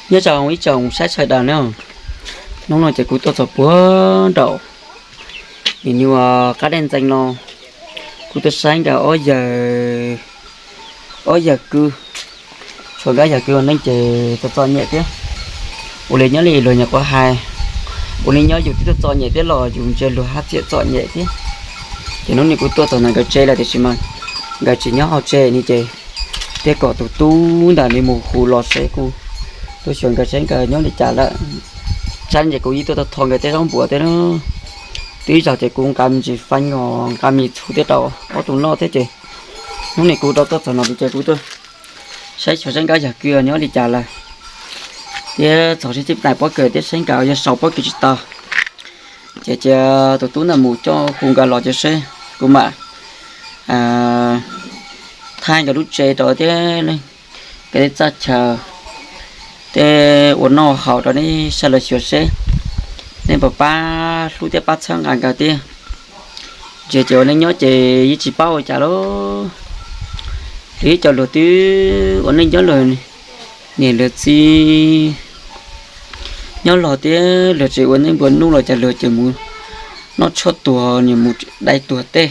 Nyob zoo ib tsoom saib sawv daws na, hnub no ces kuv tuaj txog puag nraum nim nyuag qab dej ntxeev no, kuv tuaj saib nkawd ob yawg, ob yawg kwv, tshuav nkawd yawg kwv ua neej ces txom txom nyem thiab. Ua li nyob li luag nyuam qhuav hais, ua li nyob yus twb txom txom nyem thiab los yus ntsia luag haj tseem txom nyem thiab. Ces hnub no kuv tuaj txog ntawm nkawd tsev lawm tiam sis mas nkawd tsis nyob hauv tsev li ces thiaj kom tus tub ntawm no mus hu los seb kuv tuaj xyuas nkawd seb nkawd nyob li cas lawm. Tsam ces kuv yeej tuaj tau tho nkawd tej zaub npuas thiab na. Twb ib zaug ces kuv nqa me ntsis feeb os, nqa me ntsis txhuv thiab rau ob tug noj thiab ces hnub no kuv rov tuaj txog no ces kuv tuaj saib xyuas seb nkawd yawg kwv nyob li cas lawm, thiab txog seb tsis tau pob kws thiab seb nkawd yuav sau pob kws tsis tau. Ces cia tus tub ntawd mus coj hu nkawd los ces seb kuv mam thaij nkawd lub tsev rau thiab nkawd tej txaj chaw, tej ua noj haus rau nej sawv daws xyuas seb nej puas pab hlub thiab pab txhawb nqa nkawd thiab. Ntsia ces ua neej nyob ces yeej tsis paub ua cas lauj. Lwm ib co luag twb ua neej nyob luag niam luag txiv nyob los thiab luag tsis ua neej nplua nuj los cas luag ces mus noj tshuaj tuag, niam mus dai tuag tej.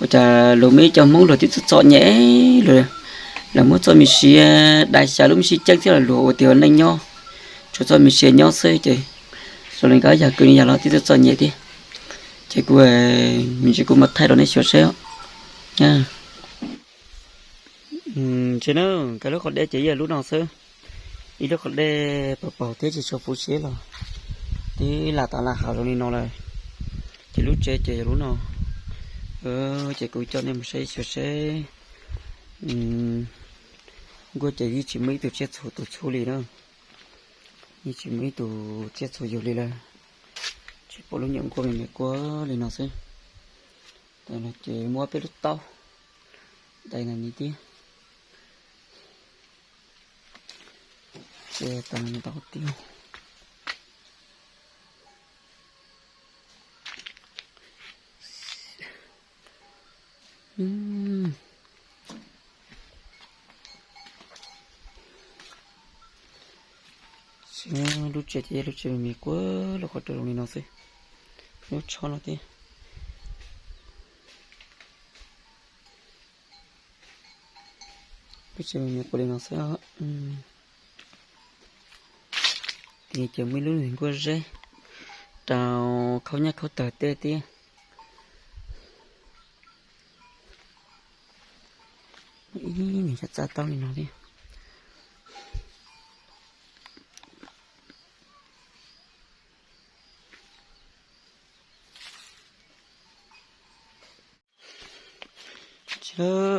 Ua cas luag muaj ib co Hmoob luag twb txom txom nyem, luag muab txoj me sia dai xya lub me sib ceeb thiab los luag ua tiag ua neej nyob, tshuav txoj me sia nyob xwb ces zoo li nkawd yawg kwv yawg los twb txom txom nyem thiab. Ces kuv, me ntsis kuv mam thaij rau nej xyuas seb. Ntsia na, nkawd lub qhov dej ces yog lub no xwb, ib lub qhov dej paug paug thiab tsis tshua fuv siab los twb lam tas lam hav zoo li no lawm. Ces lub tsev ces yog lub no. Ces kuv coj nej mus saib xyuas seb. Nkuaj ces yeej tsis muaj ib tug tsiaj txhu tus txhu li na, yeej tsis muaj ib tug tsiaj txhu yug li lawm. Tsis pom lub nyuam nkuaj me me kuaj li no xwb. Ces muab peb lub taub dai ntawm ni thiab. Ces tau tau tiag. Lub tsev ces lub tsev me me kuaj lub qhov rau zoo li no xwb. Lub tsho no thiab. Lub tsev me me kuaj li no xwb. Ces muaj ib lub nkuaj zeb rau khaub nyab khaub tawg tej thiab. Ib niag cov txaj taub li no thiab.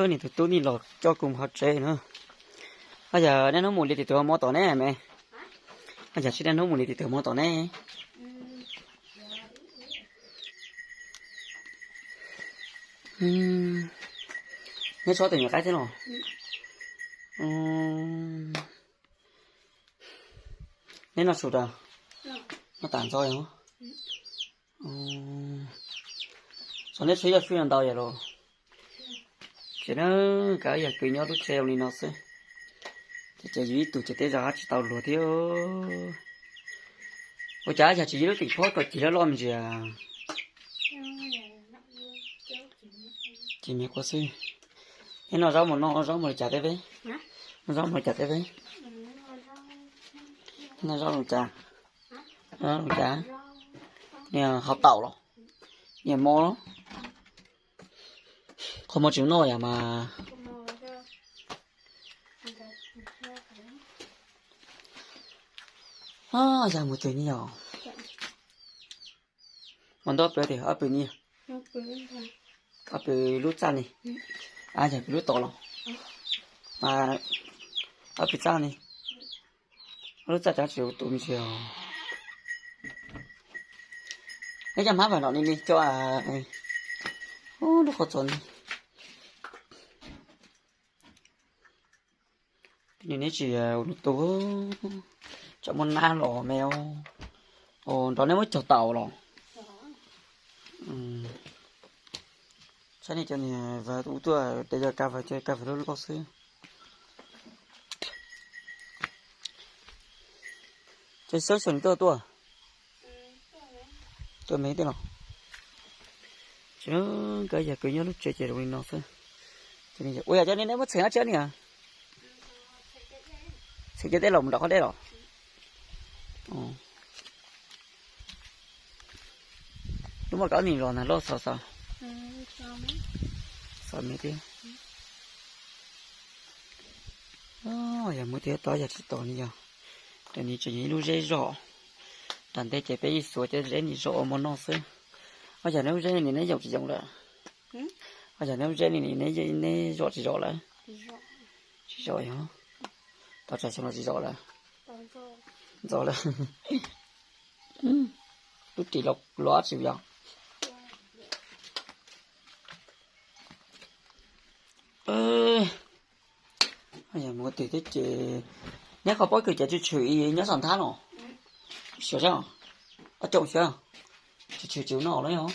Niam tus tub ni los coj kuv mus hauv tsev na. Yog nej hnub mus li tim tus hauv mov tom ne me? Yog tsis nej hnub mus li tim tus hauv mov tom ne? Neb tsob tus nyuam qaib thiab no. Neb noj su rau, noj tas ntxov yog. Txog neb tsheb yog fij no ntau yog los. Ces na, kav yog kws nyob lub tsev zoo li no xwb. Ces ces yus ib tug ces tej zaum hab tsis tau luag thiab. Ua cas yog tsis yog lub teem phob kom cig loj loj me ntsis. Ces me kuv xwb. Neb noj zaub mus, noj zaub mus li cas teb peb? Noj zaub mus li cas teb peb? Noj zaub mus li cas? Noj zaub mus li cas? Niag hauv taum los? Niag mo los? Qhov muag tsis noj yam mas. Yog mus twg ne yog? Mus nto pem tias ob pem ne? Ob pem lub txaj ne? Yog pem lub tod los? Ob pem txaj ne? Lub txaj cov tsis ua tus me ntsis os. Neb cov hmab vam no ni ni cov, lub qhov txos ne. Neb tsis ua tus, tsam muaj nab los me. Nrog neb muab cog tau los? Saib nej cov niag vawg ub tuaj ces yog kav vawg, cov kav vawg loj loj xwb. Ces sawb xyov nws tuaj tuaj, tuaj me thiab los. Ces nkawd yog kwv nyob lub tsev ces zoo li no xwb. Ua yog cov niag neb muab txheem dab tsi ni? Txheem cov dej los mus nram qhov dej los. Lub maj kab ni los nag loj xav xav, xav me thiab. Yog muab thiab tod yog tsis tod ni yog, ras ni tseem yog ib lub zeb zog. Ras ntev ces peb yeej xuas cov zeb ni zog ua mov noj xwb. Ob yog neb lub zeb ni neb yoom tsis yoom lawm? Ob yog neb lub zeb ni neb zom tsis zom lawm? Tsis zom yog, tau tsam xyoo los tsis zom lawm. Ntxov lawm. Lub ris los los tsis yog. Yog mus twg thiab ces neb qhov pob kws ces tshwm tshwm nyob saum nthab no. Xyov sab, ob coom xyov, tshwm tshwm tsis noj lawm yog.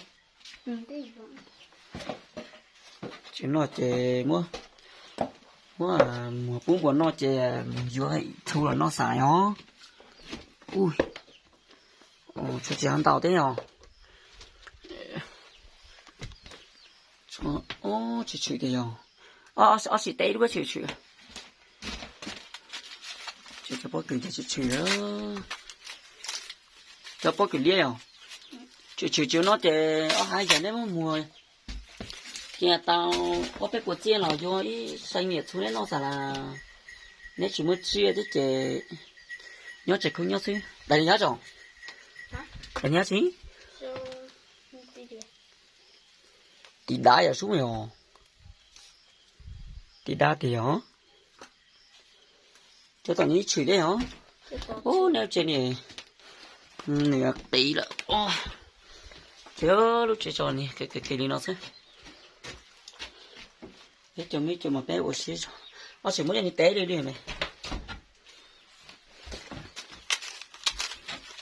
Tsis noj ces muab, muab muag pub npua noj ces mus yuav txhu los noj xav yog. Ui, tshwm tsis ntau thiab yog. Tshwm tshwm tiag yog. Ob sim teb lub tshwm tshwm. Cov pob kws ces tshwm tshwm, cov pob kws liab yog. Tshwm tshwm tsis noj ces ob haiv yog neb muab muag, cia tau ob peb puas txiaj los yuav ib xeem niam txhu neb noj xav las. Neb tsis muaj tsiaj thiab ces nyob tsev kub nyob xwb. Dais li nyob tso, dais nyob tsis, tiv dab yog sub yog, tiv dab tiag yog. Cov tom ni tshwm thiab yog. Ub, neb tsev ni, nws qis lawm. Ces lub tsev tso ni kev li no xwb. Peb cov me cov mas peb ua siab tso. Ob tsis muab cov ni tev li li me.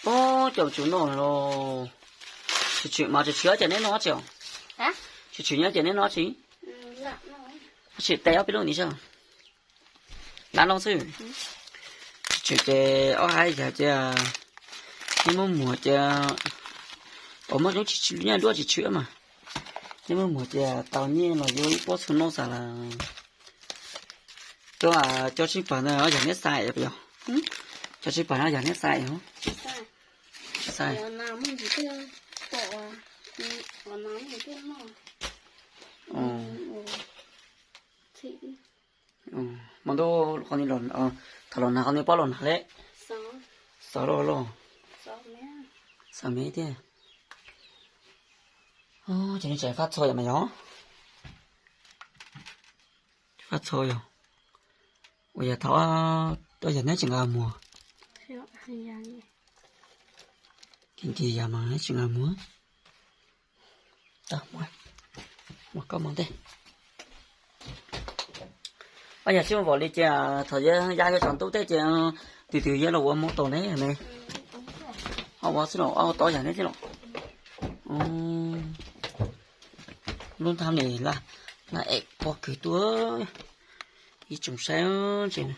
Ob, cov tsis noj los, tshwm tshwm mas tshwm tshwm ces neb noj tsis os? Tshwm tshwm nyob ces neb noj tsis? Ob tsis tev ob peb lub ni saib. Lab loj xwb. Tshwm tshwm ces ob haiv yog ces neb muab muag ces, uas muaj lub tsis tshwm, nyob duab tsis tshwm mas, neb muab muag ces tau nyiaj los yuav ib pob txhu noj xav las. Cov, cov tsib pag ntawd yog neb xaiv puas yog? Cov tsib pag no yog neb xaiv yog? Xaiv. Hmo ntuj qhov ni, thaum los nag qhov ni pob los nag li. Xov los, xov me thiab. Ces nws tseem faj txho yom mas yog? Faj txho yog. Ua yog thaum, ua yog neb tseem nqa muag. Nti yog mas neb tseem nqa muag. Tau, muab koj mus tej. Ob yog sib vom li ces thaum ya yuav tsaus ntuj tej ces tus twg yuav los ua hmo tau ne ne. Ob ua xwb los ob ua tau yog neb thiab los. Lub nthab ni laj, laj es pob kws tuaj ib tsoom saib tsev.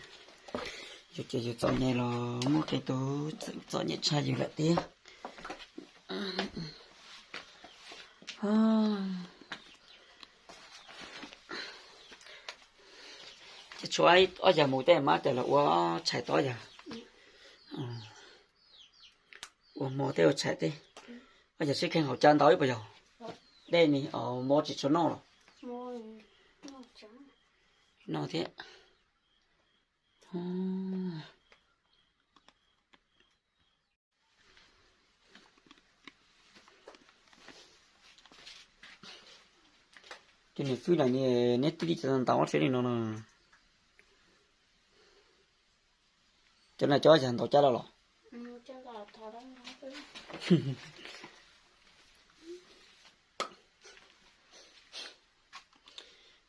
Yus ces yus txom nyem los muaj qee tus txom nyem tshaj yus lawm thiab. Ces tshuav ob yog mus tej mas ces los ua tshais tob yog, ua hmo tej ua tshais tej. Ob yog sib kheej haus cawv ntau ib puas yog? Dej ni, hmo tsis tshua noj los? Noj thiab. Ces niam xwb na, neb tij li cov ntau tsev li no no. Cov no cov yog ntau cab lawm los?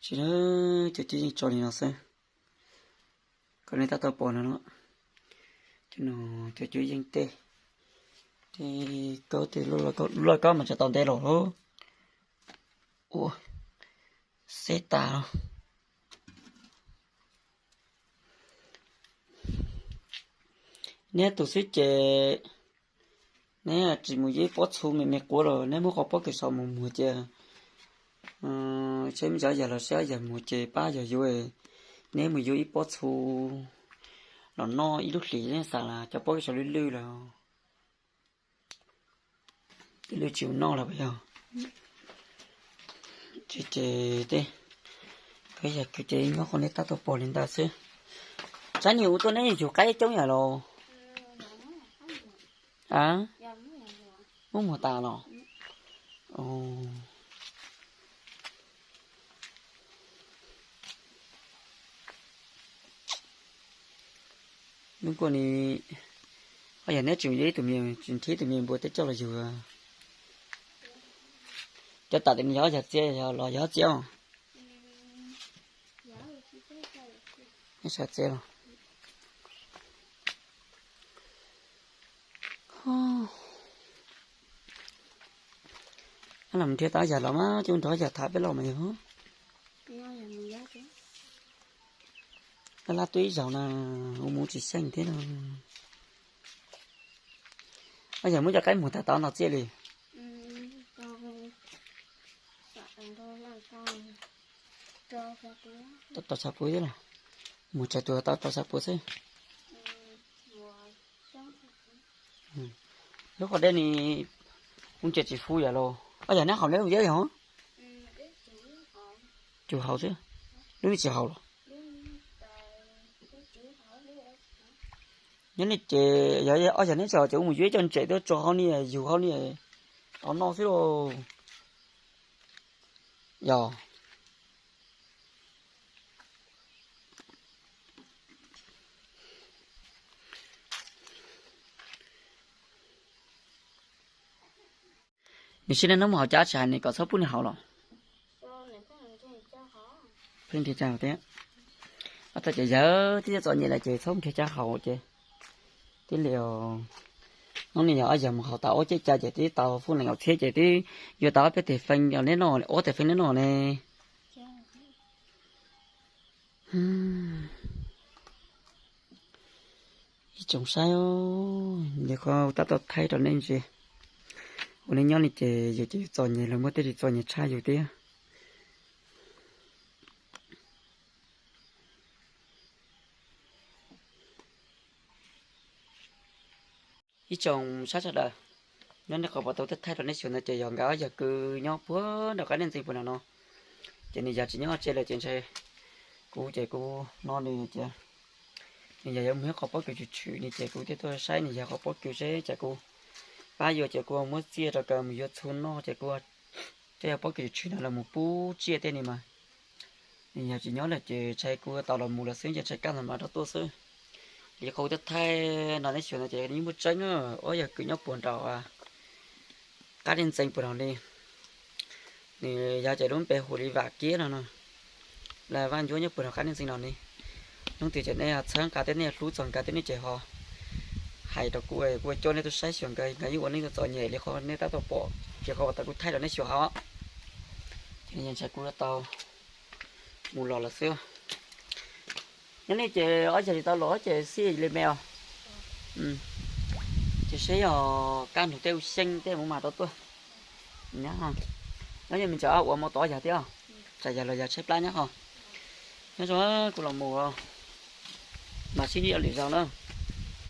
Tsis, cov cwb yeej tso li no xwb. Koj nej tab tau pom no no. Cov no, cov cwb yeej tej, tej kaub tej loj kaub mas tso tau ntev los. Ua, xeb tas los. Neb tus xwb ces neb tsis mus yuav ib pob txhuv me me quav los neb muab qhov pob kws saum mus muag ces, saib me ntsis yog los saib yog muag ces pab yog yuav, neb mus yuav ib pob txhuv los noj ib lub hlis, neb xav cov pob kws saum lwj lwj los twb lwj tsis ua noj los puas yog? Tsis ces tej, koj yog kws ces nyob qhov nej tab tom pom li ntawd xwb. Saib nws ua tuaj neb yug qaib coob yam los? A, muab muag tas los? Lub nkuaj ni, o yog neb tsis yuav ib tug me, tsis nrhiav ib tug me npua tej coj los yug. Cov tam tes nws yog ob yog txiab los yog ob txiab os? Neb sawv txiab los? Los mus nrhiav tau ob yog los mas coj nrog ob yog tham peb los mas yog. Laj laj twb ib zaug na, ua mus tsis xyeej thiab no. Ob yog muab cov qaib muag tag tau no txiaj li. Tau rau xya puav thiab los? Muag tsawg tus tau rau xya puav xwb. Lub qhov dej ni kuv ntsia tsis fuv yam los. Ob yog neb haus neb lub yeb yog? Cug haus xwb. Lub ni tsis haus los? Nyob ni ces yog ob yog neb tsis haus ces kuv mus yuav ib co ntsem tuaj tso hauv ni, yug hauv ni, tau noj xwb lauj. Yog. Nws sib neb hnub mus haus cab tsis hais nws kom txhob pub nws haus los? Pheej nrhiav cab haus thiab. Ob txog ces yawg twb txom nyem lawm ces txhob nrhiav cab haus ces twb li. Hnub ni yog ob yog mus haus tau ob ceg cab ces twb tau fuj nees nkaum txhiab ces twb yuav tau ob peb teg feej os neb noj, ob teg feej neb noj ne. Ib tsoom saib, nws qhov tab tom thaij rau nej ntsia. Ua nej nyob li ces yus ces yus txom nyem los muaj tej tsis txom nyem tshaj yus thiab. Ib tsoom saib sawv daws, nyob nej qhov pom tau thaij rau nej xyuas ntawd ces yog nkawd ob yog kwv nyob puag nram qab niag ntxeev puag nram no. Ces nws yog tsis nyob tsev lawm ces ntshe kuv ces kuv no nws ces nws yog yuav mus ib qho pob kws tshwm tshwm ni ces kuv thiaj tuaj saib nws yog qhov pob kws seb ces kuv pab yuav ces kuv muab txiaj rau kawg mus yuav txhuv noj ces kuv coj yog pob kws tshwm tshwm no los mus pub tsiaj tej ni mas. Nws yog tsis nyob lawm ces ntshai kuv tau los mus lawm xwb ces ntshai kaj ntug no rov tuaj xwb. Li qhov kuv thaij no nej xyuas no ces yeej muaj tseeb, ob yog kwv nyob puag nram qab niag ntxeev puag nram li. Nws yog ces lub npe hu li Vam Kiab no no, lawv Vaj Ncuab nyob puag nram qab niag ntxeev no ni. Leej twg ces nej txhawb nqa thiab nej hlub txog nkawd thiab nej ces ho hais rau kuv, kuv coj nej tuaj saib xyuas nkawd, nkawd yeej ua neej txom nyem li qhov nej tab tom pom ces qhov uas tau kuv thaij rau nej xyuas hos. Ces ntshai kuv tau mus los lawm xwb. Nyob nej ces ob yog tsis tau los ces xij li me os. Ces seb yog kaj ntug tej ua xyeej tej mus mas tau tuaj. Nyob yog me ntsis ua mov tod yog thiab, tsam yog los yog tshaib plab nyob ho. Nyob zoo, kuv los mus, mam sib ntsib lwm zaus na.